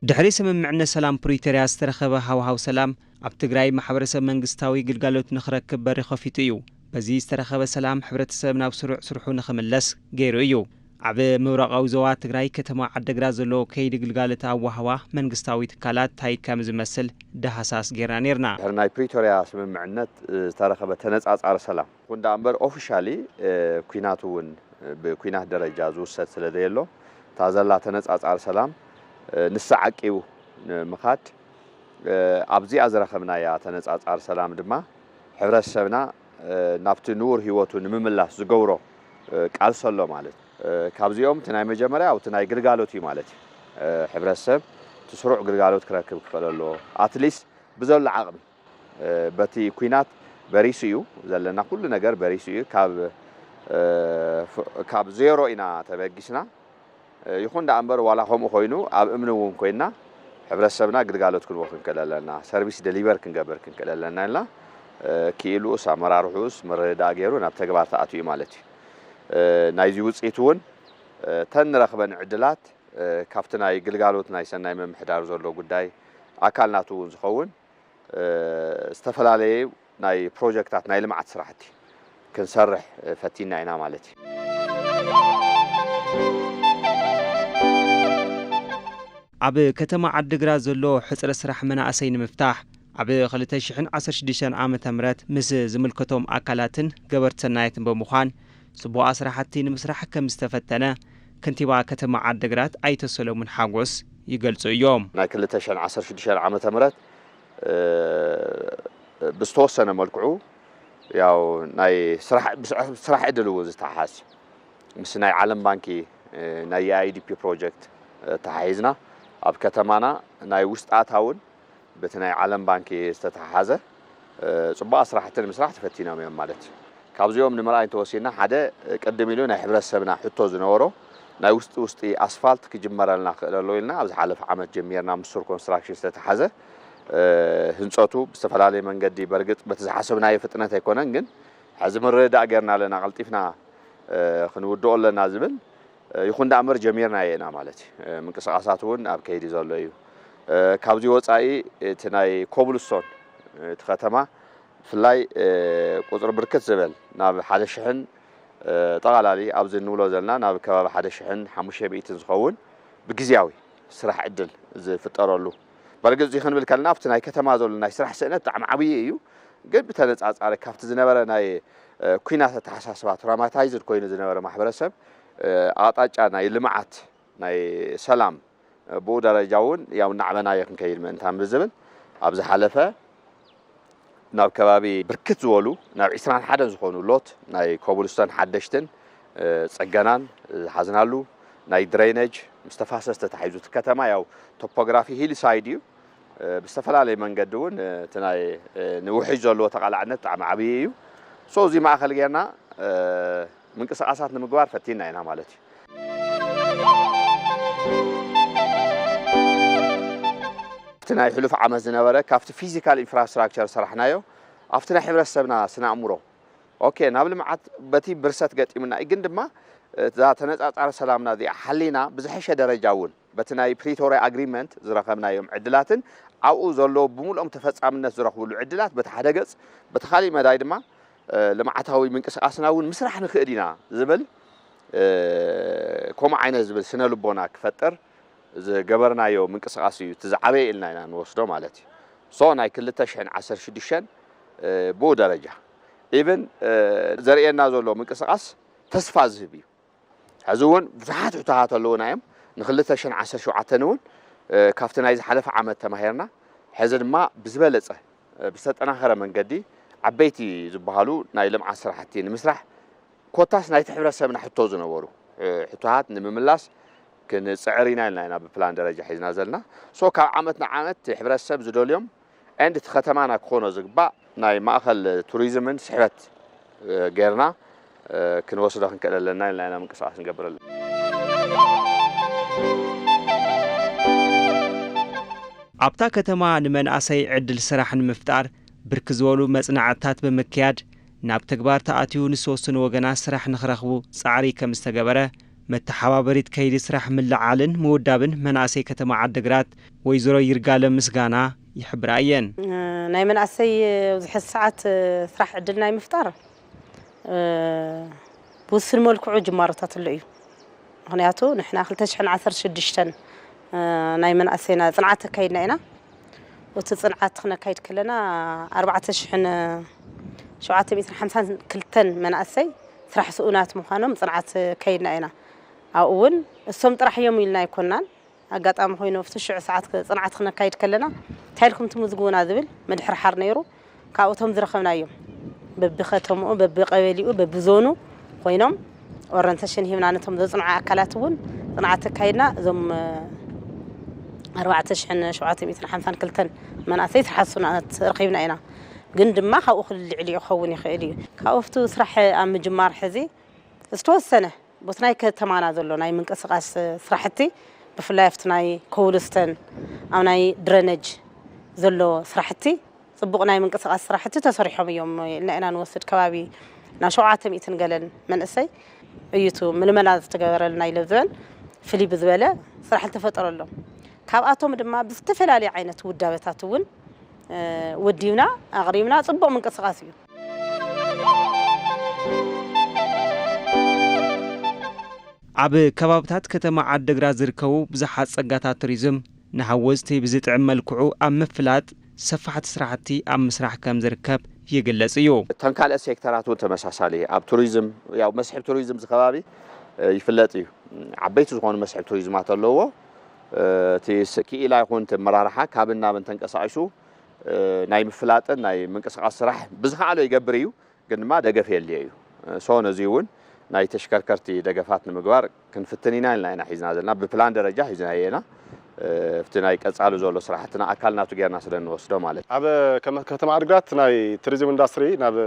ድሕሪ ስምምዕነት ሰላም ፕሪቶርያ ዝተረኸበ ሃዋሃው ሰላም ኣብ ትግራይ ማሕበረሰብ መንግስታዊ ግልጋሎት ንኽረክብ በሪ ከፊቱ እዩ። በዚ ዝተረኸበ ሰላም ሕብረተሰብ ናብ ስሩዕ ስርሑ ንኽምለስ ገይሩ እዩ። ኣብ ምብራቓዊ ዞባ ትግራይ ከተማ ዓደግራት ዘሎ ከይዲ ግልጋሎት ኣዋህባ መንግስታዊ ትካላት ታይ ከም ዝመስል ዳህሳስ ጌርና ኔርና። ድሕሪ ናይ ፕሪቶርያ ስምምዕነት ዝተረኸበ ተነጻጻሪ ሰላም ይኹን ደኣ እምበር ኦፊሻሊ ኩናት እውን ብኩናት ደረጃ ዝውሰድ ስለ ዘየሎ እታ ዘላ ተነጻጻሪ ሰላም ንሳ ዓቂቡ ንምኻድ ኣብዚኣ ዝረኸብናያ ተነጻጻሪ ሰላም ድማ ሕብረተሰብና ናብቲ ንቡር ህይወቱ ንምምላስ ዝገብሮ ቃልሲ ኣሎ ማለት እዩ። ካብዚኦም እቲ ናይ መጀመርያ ኣብቲ ናይ ግልጋሎት እዩ ማለት እዩ። ሕብረተሰብ እቲ ስሩዕ ግልጋሎት ክረክብ ክኽእል ኣለዎ። ኣትሊስት ብዘሎ ዓቕሚ በቲ ኩናት በሪሱ እዩ ዘለና፣ ኩሉ ነገር በሪሱ እዩ። ካብ ካብ ዜሮ ኢና ተበጊስና። ይኹን ደኣ እምበር ዋላ ከምኡ ኮይኑ ኣብ እምኒ እውን ኮይና ሕብረተሰብና ግልጋሎት ክንቦ ክንክእል ኣለና፣ ሰርቪስ ደሊቨር ክንገብር ክንክእል ኣለና ኢልና ክኢሉስ ኣመራርሑስ ምርድዳእ ገይሩ ናብ ተግባር ተኣትዩ ማለት እዩ። ናይዚ ውፅኢት እውን ተን ንረኽበን ዕድላት ካብቲ ናይ ግልጋሎት ናይ ሰናይ ምምሕዳር ዘሎ ጉዳይ ኣካል ናቱ እውን ዝኸውን ዝተፈላለየ ናይ ፕሮጀክታት ናይ ልምዓት ስራሕቲ ክንሰርሕ ፈቲና ኢና ማለት እዩ። ኣብ ከተማ ዓድግራት ዘሎ ሕፅረት ስራሕ መናእሰይ ንምፍታሕ ኣብ ክልተ ሽሕን ዓሰርተ ሽዱሽተን ዓመተ ምህረት ምስ ዝምልከቶም ኣካላትን ገበርቲ ሰናያትን ብምዃን ፅቡቕ ስራሕቲ ንምስራሕ ከም ዝተፈተነ ከንቲባ ከተማ ዓድግራት ኣይተ ሰለሙን ሓጎስ ይገልጹ እዮም። ናይ ክልተ ሽሕን ዓሰርተ ሽዱሽተን ዓመተ ምህረት ብዝተወሰነ መልክዑ ያው ናይ ስራሕ ዕድል እውን ዝተሓሓዝ ምስ ናይ ዓለም ባንኪ ናይ ዩኤንዲፒ ፕሮጀክት ተሓሒዝና ኣብ ከተማና ናይ ውሽጣታውን በቲ ናይ ዓለም ባንኪ ዝተተሓሓዘ ፅቡቓት ስራሕቲ ንምስራሕ ተፈቲኖም እዮም ማለት እዩ። ካብዚኦም ንምርኣይ እንተወሲድና ሓደ ቅድም ኢሉ ናይ ሕብረተሰብና ሕቶ ዝነበሮ ናይ ውሽጢ ውሽጢ ኣስፋልት ክጅመረልና ክእል ኣሎ ኢልና ኣብ ዝሓለፈ ዓመት ጀሚርና ምስ ሱር ኮንስትራክሽን ዝተተሓዘ ህንፀቱ ብዝተፈላለየ መንገዲ በርግፅ በቲ ዝሓሰብናዮ ፍጥነት ኣይኮነን ግን ሕዚ ምርድዳእ ጌርና ኣለና ቀልጢፍና ክንውድኦ ኣለና ዝብል ይኹን ደኣ እምበር ጀሚርናዮ ኢና ማለት እዩ። ምንቅስቃሳት እውን ኣብ ከይዲ ዘሎ እዩ። ካብዚ ወፃኢ እቲ ናይ ኮብልስቶን እቲ ከተማ ብፍላይ ቁፅሪ ብርክት ዝበል ናብ ሓደ ሽሕን ጠቓላሊ ኣብዚ እንብሎ ዘለና ናብ ከባቢ ሓደ ሽሕን ሓሙሽተ ሚእትን ዝኸውን ብግዝያዊ ስራሕ ዕድል ዝፍጠረሉ በርግፅ እዚ ክንብል ከለና ኣብቲ ናይ ከተማ ዘሎ ናይ ስራሕ ስእነት ብጣዕሚ ዓብዪ እዩ። ግን ብተነፃፃሪ ካብቲ ዝነበረ ናይ ኩናት ኣተሓሳስባ ትራማታይዝድ ኮይኑ ዝነበረ ማሕበረሰብ ኣቕጣጫ ናይ ልምዓት ናይ ሰላም ብኡ ደረጃ እውን ያው እናዕበናዮ ክንከይድ ምእንታን ብዝብል ኣብ ዝሓለፈ ናብ ከባቢ ብርክት ዝበሉ ናብ ዕስራን ሓደን ዝኾኑ ሎት ናይ ኮብልስቶን ሓደሽትን ፅገናን ዝሓዝናሉ ናይ ድሬነጅ ምስ ተፋሰስ ተታሒዙ እቲ ከተማ ያው ቶፖግራፊ ሂል ሳይድ እዩ። ብዝተፈላለየ መንገዲ እውን እቲ ናይ ንውሕጅ ዘለዎ ተቓላዕነት ብጣዕሚ ዓብዪ እዩ። ሶ እዚ ማእኸል ጌርና ምንቅስቃሳት ንምግባር ፈቲና ኢና ማለት እዩ። እቲ ናይ ሕሉፍ ዓመት ዝነበረ ካብቲ ፊዚካል ኢንፍራስትራክቸር ሰራሕናዮ ኣብቲ ናይ ሕብረተሰብና ስነ ኣእምሮ ኦኬ ናብ ልምዓት በቲ ብርሰት ገጢሙና እዩ ግን ድማ እዛ ተነፃፃሪ ሰላምና እዚኣ ሓሊና ብዝሐሸ ደረጃ እውን በቲ ናይ ፕሪቶርያ ኣግሪመንት ዝረኸብናዮም ዕድላትን ኣብኡ ዘለዉ ብምልኦም ተፈፃምነት ዝረኽብሉ ዕድላት በቲ ሓደ ገፅ በቲ ካሊእ መዳይ ድማ ልምዓታዊ ምንቅስቃስና እውን ምስራሕ ንኽእል ኢና ዝብል ከምኡ ዓይነት ዝብል ስነ ልቦና ክፈጥር ዝገበርናዮ ምንቅስቃስ እዩ እቲ ዝዓበየ ኢልና ኢና ንወስዶ ማለት እዩ። ሶ ናይ ክልተ ሽሕን ዓሰርተ ሽዱሽተን ብኡ ደረጃ ኢቨን ዘርእየና ዘሎ ምንቅስቃስ ተስፋ ዝህብ እዩ። ሕዚ እውን ብዙሓት ሕቶታት ኣለዉና እዮም። ንክልተ ሽሕን ዓሰርተ ሸውዓተን እውን ካብቲ ናይ ዝሓለፈ ዓመት ተማሂርና ሕዚ ድማ ብዝበለፀ ብዝተጠናኸረ መንገዲ ዓበይቲ ዝበሃሉ ናይ ልምዓት ስራሕቲ ንምስራሕ ኮታስ ናይቲ ሕብረተሰብና ሕቶ ዝነበሩ ሕቶታት ንምምላስ ክንፅዕር ኢና ኢልና ኢና ብፕላን ደረጃ ሒዝና ዘለና። ሶ ካብ ዓመት ንዓመት እቲ ሕብረተሰብ ዝደልዮም ኤንድ እቲ ከተማና ክኾኖ ዝግባእ ናይ ማእኸል ቱሪዝምን ስሕበት ጌርና ክንወስዶ ክንክእል ኣለና ኢልና ኢና ምንቅስቃስ ንገብር ኣለና። ኣብታ ከተማ ንመናእሰይ ዕድል ስራሕ ንምፍጣር ብርክ ዝበሉ መፅናዕትታት ብምክያድ ናብ ተግባር ተኣትዩ ንዝተወሰኑ ወገናት ስራሕ ንክረኽቡ ፃዕሪ ከም ዝተገበረ መተሓባበሪት ከይዲ ስራሕ ምልዓልን ምውዳብን መናእሰይ ከተማ ዓድግራት ወይዘሮ ይርጋለም ምስጋና ይሕብራ እየን። ናይ መናእሰይ ኣብዚ ሕዚ ሰዓት ስራሕ ዕድል ናይ ምፍጣር ብውስን መልክዑ ጅማሮታት ኣሎ እዩ። ምኽንያቱ ንሕና ክልተ ሽሕን ዓሰርተ ሽዱሽተን ናይ መናእሰይና ጽንዓት ኣካይድና ኢና። እቲ ጽንዓት ክነካይድ ከለና ኣርባዕተ ሽሕን ሸውዓተ ሚእትን ሓምሳን ክልተን መናእሰይ ስራሕ ስኡናት ምዃኖም ጽንዓት ኣካይድና ኢና። ኣብኡ እውን እሶም ጥራሕ እዮም ኢልና ኣይኮናን። ኣጋጣሚ ኮይኑ ኣብቲ ሽዑ ሰዓት ክ-፣ ጽንዓት ክነካይድ ከለና እንታይ ኢልኩም ትምዝግቡና ዝብል ምድሕርሓር ነይሩ። ካብኡቶም ዝረኸብናዮም በብከተምኡ፣ በብቀበሊኡ፣ በብዞኑ ኮይኖም ኦረንቴሽን ሂብና ነቶም ዘጽንዑ ኣካላት እውን ጽንዓት ተካይድና። እዞም ኣርባዕተ ሽሕን ሸውዓተ ሚእትን ሓምሳን ክልተን መናእሰይ ስራሕ ስኡናት ረኺብና ኢና። ግን ድማ ካብኡ ክልዕል እዩ ክኸውን ይኽእል እዩ። ካብኡ ኣብቲ ስራሕ ኣብ ምጅማር ሕዚ ዝተወሰነ ቦቲ ናይ ከተማና ዘሎ ናይ ምንቅስቓስ ስራሕቲ፣ ብፍላይ ኣብቲ ናይ ኮብልስተን፣ ኣብ ናይ ድረነጅ ዘሎ ስራሕቲ፣ ጽቡቕ ናይ ምንቅስቓስ ስራሕቲ ተሰሪሖም እዮም ኢልና ኢና ንወስድ። ከባቢ ናብ ሸውዓተ ሚእትን ገለን መንእሰይ እዩ እቲ ምልመላ ዝተገበረልና ኢለ ዝበል ፍልይ ብዝበለ ስራሕ ዝተፈጠረሎም። ካብኣቶም ድማ ብዝተፈላለየ ዓይነት ውዳበታት እውን፣ እ፣ ወዲብና፣ ኣቕሪብና፣ ጽቡቕ ምንቅስቓስ እዩ። ኣብ ከባብታት ከተማ ዓድግራት ዝርከቡ ብዙሓት ጸጋታት ቱሪዝም ንሃወዝቲ ብዝጥዕም መልክዑ ኣብ ምፍላጥ ሰፋሕቲ ስራሕቲ ኣብ ምስራሕ ከም ዝርከብ ይግለጽ እዩ። እተን ካልኦት ሴክተራት እውን ተመሳሳሊ ኣብ ቱሪዝም፣ ያው መስሕብ ቱሪዝም እዚ ከባቢ፣ እ፣ ይፍለጥ እዩ። ዓበይቲ ዝኾኑ መስሕብ ቱሪዝማት ኣለዎ። እ፣ እቲ ስ-፣ ክኢላ ይኹን እቲ ኣመራርሓ ካብን ናብን ተንቀሳቒሱ፣ እ፣ ናይ ምፍላጥን ናይ ምንቅስቓስ ስራሕ ብዝኸኣሎ ይገብር እዩ። ግን ድማ ደገፍ የድልዮ እዩ። ሶ ነዚ እውን ናይ ተሽከርከርቲ ደገፋት ንምግባር ክንፍትን ኢና ኢልና ኢና ሒዝና ዘለና። ብፕላን ደረጃ ሒዝናዮ ኢና። እ፣ ኣብቲ ናይ ቀጻሉ ዘሎ ስራሕትና ኣካል ናቱ ጌርና ስለ እንወስዶ ማለት እዩ። ኣብ ከመ-፣ ከተማ ዓድግራት ናይ ቱሪዝም ኢንዳስትሪ ናብ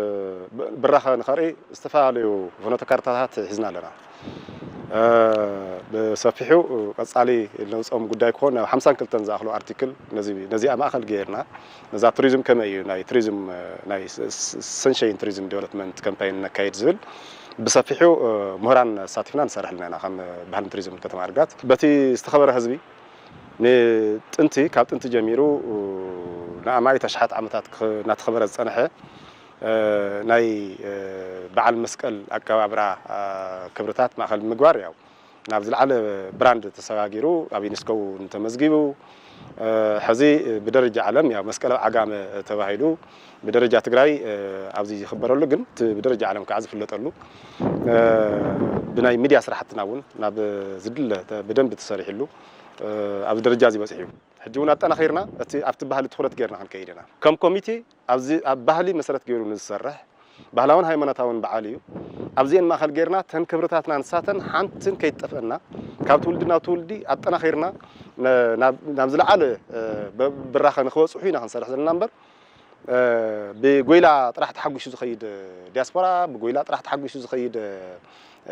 ብ-፣ ብራኸ ንኸርኢ ዝተፈላለዩ ፍኖተ ካርታታት ሒዝና ኣለና። እ፣ ብሰፊሑ ቀጻሊ ነውፅኦም ጉዳይ ክኾን ናብ ሓምሳን ክልተን ዝኣኽሉ ኣርቲክል ነዚ፣ ነዚኣ ማእኸል ገይርና ነዛ ቱሪዝም ከመይ እዩ ናይ ቱሪዝም፣ እ፣ ናይ ስ-፣ ስ-፣ ሰንሸይን ቱሪዝም ዴቨሎፕመንት ካምፓይን ነካይድ ዝብል ብሰፊሑ፣ እ፣ ምሁራን ኣሳቲፍና ንሰርሕ ኣለና ኢና ከም ባህልን ቱሪዝምን ከተማ ዓድግራት። በቲ ዝተኸበረ ህዝቢ ንጥንቲ፣ ካብ ጥንቲ ጀሚሩ፣ እ፣ ንኣማኢት ኣሽሓት ዓመታት ክኸ-፣ እናተኸበረ ዝጸንሐ፣ እ፣ ናይ፣ እ፣ በዓል መስቀል ኣከባብራ፣ እ፣ ክብርታት ማእኸል ብምግባር ያው ናብ ዝለዓለ ብራንድ ተሰጋጊሩ ኣብ ዩኔስኮ እውን ተመዝጊቡ፣ እ፣ ሕዚ ብደረጃ ዓለም ያው መስቀል ኣብ ዓጋመ ተባሂሉ ብደረጃ ትግራይ፣ እ፣ ኣብዚ ዝኽበረሉ ግን እቲ ብደረጃ ዓለም ከዓ ዝፍለጠሉ፣ እ፣ ብናይ ሚድያ ስራሕትና እውን ናብ ዝድለ ተ-፣ ብደንቢ ተሰሪሕሉ፣ እ፣ ኣብዚ ደረጃ እዚ በፂሑ እዩ። ሕጂ እውን ኣጠናኺርና እቲ ኣብቲ ባህሊ ትኹረት ጌርና ክንከይድ ኢና። ከም ኮሚቴ ኣብዚ ኣብ ባህሊ መሰረት ገይሩ ንዝሰርሕ ባህላውን ሃይማኖታውን በዓል እዩ። ኣብዚአን ማእኸል ጌርና ተን ክብርታትና ንሳተን ሓንትን ከይትጠፍአና ካብ ትውልዲ ናብ ትውልዲ ኣጠናኺርና ነ-፣ ናብ፣ ናብ ዝለዓለ፣ እ፣ ብ-፣ ብራኸ ንክበፅሑ ኢና ክንሰርሕ ዘለና እምበር፣ እ፣ ብጎይላ ጥራሕ ተሓጒሱ ዝኸይድ ዲያስፖራ፣ ብጎይላ ጥራሕ ተሓጒሱ ዝኸይድ፣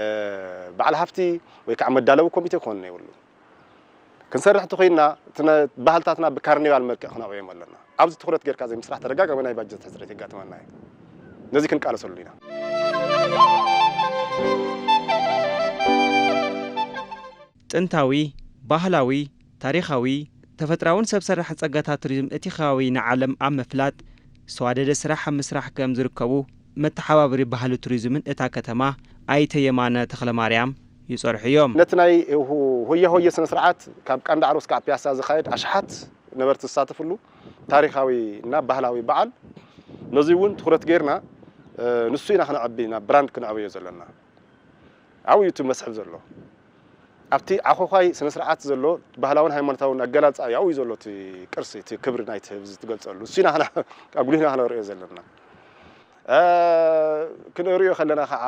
እ፣ በዓል ሃፍቲ ወይ ከዓ መዳለዊ ኮሚቴ ክኾንና የብሉ። ክንሰርሕ እንተኾይንና፣ እቲ ነ-፣ ባህልታትና ብካርኒቫል መልክዕ ክነዕብዮም ኣለና። ኣብዚ ትኹረት ጌርካ ዘይምስራሕ ተደጋጋሚ ናይ ባጀት ሕጽረት የጋጥመና እዩ። ነዚ ክንቃለሰሉ ኢና። ጥንታዊ፣ ባህላዊ፣ ታሪኻዊ፣ ተፈጥራውን ሰብ ሰራሕ ጸጋታት ቱሪዝም እቲ ከባቢ ንዓለም ኣብ ምፍላጥ ዝተዋደደ ስራሕ ኣብ ምስራሕ ከም ዝርከቡ መተሓባበሪ ባህሊ ቱሪዝምን እታ ከተማ ኣይተ የማነ ተኽለማርያም ይጸርሑ እዮም። ነቲ ናይ ሁ-፣ ሆያ ሆየ ስነ ስርዓት ካብ ቀንዳዕሮ እስካብ ፒያሳ ዝኻየድ ኣሽሓት ነበርቲ ዝሳተፍሉ ታሪኻዊ እና ባህላዊ በዓል፣ ነዚ እውን ትኹረት ጌርና፣ እ፣ ንሱ ኢና ክነዕቢ፣ ናብ ብራንድ ክነዕብዮ ዘለና። ኣብኡ እዩ እቲ መስሕብ ዘሎ። ኣብቲ ዓኾዃይ ስነ ስርዓት ዘሎ ባህላውን ሃይማኖታውን ኣገላልጻ እዩ ኣብኡ እዩ ዘሎ እቲ ቅርሲ፣ እቲ ክብሪ ናይቲ ህዝቢ ትገልጸሉ። እሱ ኢና ኣጉሊህና ክነርእዮ ዘለና። እ፣ ክንርእዮ ከለና ኸዓ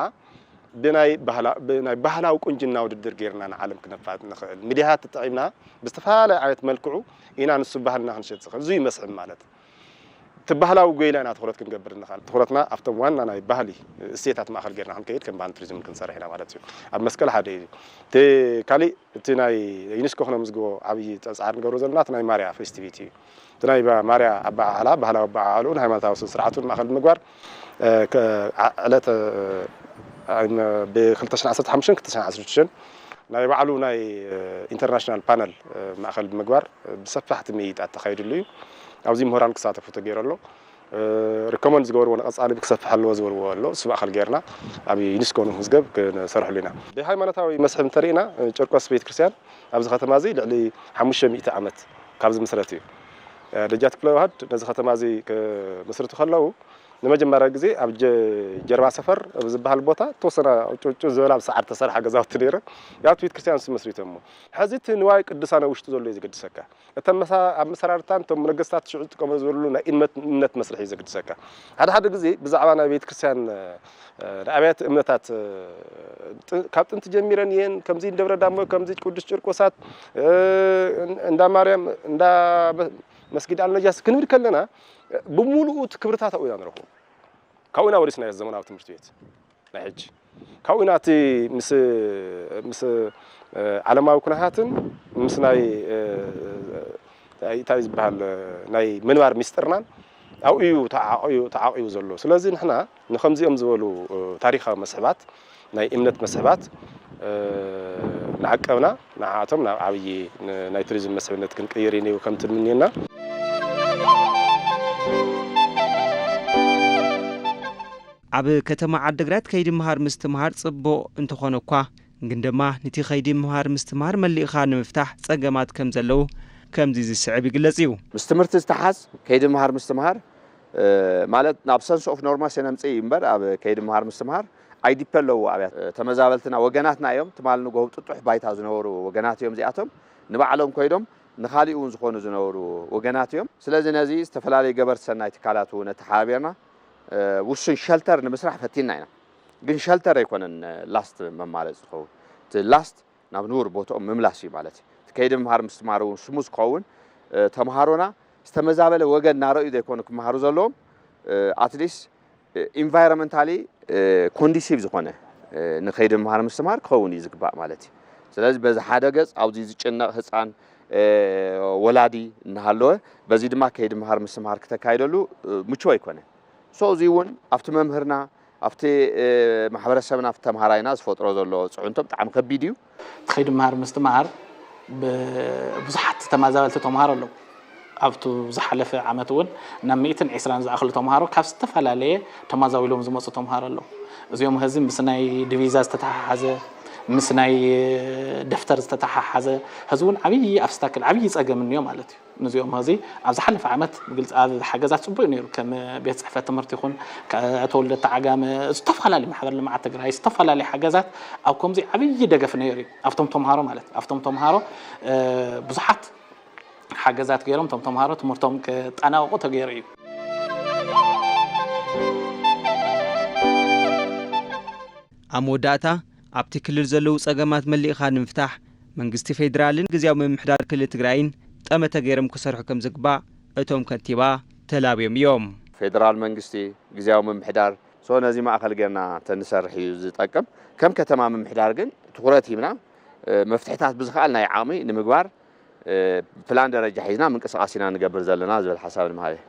ብናይ ባህላ-፣ ብናይ ባህላዊ ቁንጅና ውድድር ጌርና ንዓለም ክነፋልጥ ንኽእል። ሚድያታት ተጠቒምና ብዝተፈላለየ ዓይነት መልክዑ ኢና ንሱ ባህልና ክንሸጥ ዝኽእል። እዙይ እዩ መስሕብ ማለት። እቲ ባህላዊ ጎይላ ኢና ትኹረት ክንገብር ንኽእል። ትኹረትና ኣብቶም ዋና ናይ ባህሊ እሴታት ማእኸል ጌርና ክንከይድ ከም ባህልን ቱሪዝምን ክንሰርሕ ኢና ማለት እዩ። ኣብ መስቀል ሓደ እዩ። እቲ ካሊእ እቲ ናይ ዩኔስኮ ክነምዝግቦ ዓብዪ ጸ-፣ ጻዕሪ ንገብሮ ዘለና እቲ ናይ ማርያ ፌስቲቪቲ እዩ። እቲ ናይ ባ-፣ ማርያ ኣበዓዕላ፣ ባህላዊ ኣበዓዕልኡን ሃይማኖታዊ ስነ ስርዓቱን ማእኸል ብምግባር፣ እ፣ ከ-፣ ዓ-፣ ዕለተ፣ እ፣ ብ ክልተ ሽሕን ዓሰርተ ሓሙሽተን ክልተ ሽሕን ዓሰርተ ሽዱሽተን ናይ ባዕሉ ናይ ኢንተርናሽናል ፓነል ማእኸል ብምግባር ብሰፋሕቲ ምይይጣት ተኻይድሉ እዩ። ኣብዚ ምሁራን ክሳተፉ ተገይሩ ኣሎ። ሪኮመንድ ዝገበርዎ ንቐፃሊ ክሰፍሕ ኣለዎ ዝበልዎ ኣሎ። እሱ ማእኸል ገይርና ኣብ ዩኒስኮ ንምዝገብ ክንሰርሕሉ ኢና። ብሃይማኖታዊ መስሕብ እንተሪእና ጨርቆስ ቤተክርስትያን ኣብዚ ከተማ እዚ ልዕሊ ሓሙሽተ ሚእቲ ዓመት ካብ ዝምስረት እዩ። ደጃት ክፍለ ዮሃድ ነዚ ከተማ እዚ ክምስርቱ ከለዉ ንመጀመርያ ግዜ ኣብ ጀ- ጀርባ ሰፈር ኣብ ዝበሃል ቦታ ተወሰነ ጭጭ ዝበላ ብሰዓር ተሰርሓ ገዛውቲ ነይረን። ያቱ ቤተክርስትያን ተመስሪቶሞ። ሕዚ እቲ ንዋየ ቅዱሳን ኣብ ውሽጡ ዘሎ እዩ ዘገድሰካ። እተን መሳ- ኣብ መሰራርታን እቶም ነገስታት ሽዑ ዝጥቀሙ ዝብሉ ናይ እምነት እምነት መስርሒ እዩ ዘገድሰካ። ሓደ ሓደ ግዜ ብዛዕባ ናይ ቤተክርስትያን ንኣብያተ እምነታት ካብ ጥንቲ ጀሚረን እየን ከምዚ ደብረ ዳሞ ከምዚ ቅዱስ ጭርቆሳት እንዳ ማርያም እንዳ መስጊድ ኣልነጃስ ክንብል ከለና ብምሉኡ እቲ ክብርታት ኣብኡ ኢና ንረኽቦ። ካብኡ ኢና ወሪስናዮ ዘመናዊ ትምህርቲ ቤት ናይ ሕጂ። ካብኡ ኢና እቲ ምስ ምስ ዓለማዊ ኩነታትን ምስ ናይ እንታይ ዝበሃል ናይ ምንባር ሚስጥርናን ኣብኡ እዩ ተዓቂቡ ዘሎ። ስለዚ ንሕና ንከምዚኦም ዝበሉ ታሪኻዊ መስሕባት ናይ እምነት መስሕባት ንዓቀብና ንዓቶም ናብ ዓብዪ ናይ ቱሪዝም መስሕብነት ክንቅይር እዩ ከም ትልሚ እኒኤና። ኣብ ከተማ ዓድግራት ከይዲ ምሃር ምስትምሃር ፅቡቕ እንተኾነ እኳ ግን ድማ ንቲ ከይዲ ምሃር ምስትምሃር መሊእኻ ንምፍታሕ ፀገማት ከም ዘለዉ ከምዚ ዝስዕብ ይግለፅ እዩ። ምስ ትምህርቲ ዝተሓዝ ከይዲ ምሃር ምስትምሃር ማለት ናብ ሰንስ ኦፍ ኖርማሲ ነምፅእ እዩ እምበር ኣብ ከይዲ ምሃር ምስትምሃር ኣይዲፒ ኣለዎ ኣብያት ተመዛበልትና ወገናትና እዮም ትማል ንጎ ጥጡሕ ባይታ ዝነበሩ ወገናት እዮም እዚኣቶም ንባዕሎም ኮይዶም ንኻሊእ እውን ዝኾኑ ዝነበሩ ወገናት እዮም ስለዚ ነዚ ዝተፈላለዩ ገበርቲ ሰናይ ትካላት እውን ኣተሓባቢርና ውሱን ሸልተር ንምስራሕ ፈቲንና ኢና ግን ሸልተር ኣይኮነን ላስት መማረፂ ዝኸውን እቲ ላስት ናብ ንቡር ቦትኦም ምምላስ እዩ ማለት እዩ እቲ ከይዲ ምምሃር ምስትምሃር እውን ስሙዝ ክኸውን ተምሃሮና ዝተመዛበለ ወገን እናረእዩ ዘይኮኑ ክመሃሩ ዘለዎም ኣትሊስት ኢንቫይሮመንታሊ ኮንዲሲቭ ዝኾነ ንኸይዲ ምምሃር ምስትምሃር ክኸውን እዩ ዝግባእ ማለት እዩ ስለዚ በዚ ሓደ ገፅ ኣብዚ ዝጭነቕ ህፃን ወላዲ እናሃለወ በዚ ድማ ከይዲ ምምሃር ምስትምሃር ክተካይደሉ ምችው ኣይኮነን so እዚ እውን ኣብቲ መምህርና ኣብቲ ማሕበረሰብና ኣብቲ ተምሃራይና ዝፈጥሮ ዘሎ ፅዕንቶ ብጣዕሚ ከቢድ እዩ እቲ ከይዲ ምምሃር ምስትምሃር ብዙሓት ተመዛበልቲ ተምሃሮ ኣለዉ ኣብቱ ዝሓለፈ ዓመት እውን ናብ ሚእትን ዕስራን ዝኣኽሉ ተምሃሮ ካብ ዝተፈላለየ ተመዛዊሎም ዝመፁ ተምሃሮ ኣለዉ እዚኦም ሀዚ ምስ ናይ ድቪዛ ዝተተሓሓዘ ምስ ናይ ደፍተር ዝተተሓሓዘ ሀዚ እውን ዓብዪ ኣብስታክል ዓብዪ ፀገም እኒኦ ማለት እዩ ንዚኦም ዚ ኣብ ዝሓለፈ ዓመት ብግልፂ ኣብ ሓገዛት ፅቡቅ ነይሩ ከም ቤት ፅሕፈት ትምህርቲ ይኹን ተወልደ ተዓጋመ ዝተፈላለዩ ማሕበር ልምዓት ትግራይ ዝተፈላለዩ ሓገዛት ኣብ ከምዚ ዓብዪ ደገፍ ነይሩ እዩ ኣብቶም ተምሃሮ ማለት ኣብቶም ተምሃሮ ብዙሓት ሓገዛት ገይሮም እቶም ተምሃሮ ትምህርቶም ክጠናቀቁ ተገይሩ እዩ ኣብ መወዳእታ ኣብቲ ክልል ዘለዉ ፀገማት መሊእኻ ንምፍታሕ መንግስቲ ፌዴራልን ግዝያዊ ምምሕዳር ክልል ትግራይን ጠመተ ገይሮም ክሰርሑ ከም ዝግባእ እቶም ከንቲባ ተላብዮም እዮም። ፌዴራል መንግስቲ፣ ግዝያዊ ምምሕዳር so ነዚ ማእኸል ጌርና ተንሰርሕ እዩ ዝጠቅም። ከም ከተማ ምምሕዳር ግን ትኹረት ሂብና መፍትሕታት ብዝኸኣልናዮ ዓቕሚ ንምግባር ፕላን ደረጃ ሒዝና ምንቅስቓስ ኢና ንገብር ዘለና ዝብል ሓሳብ ንምሃብ እየ።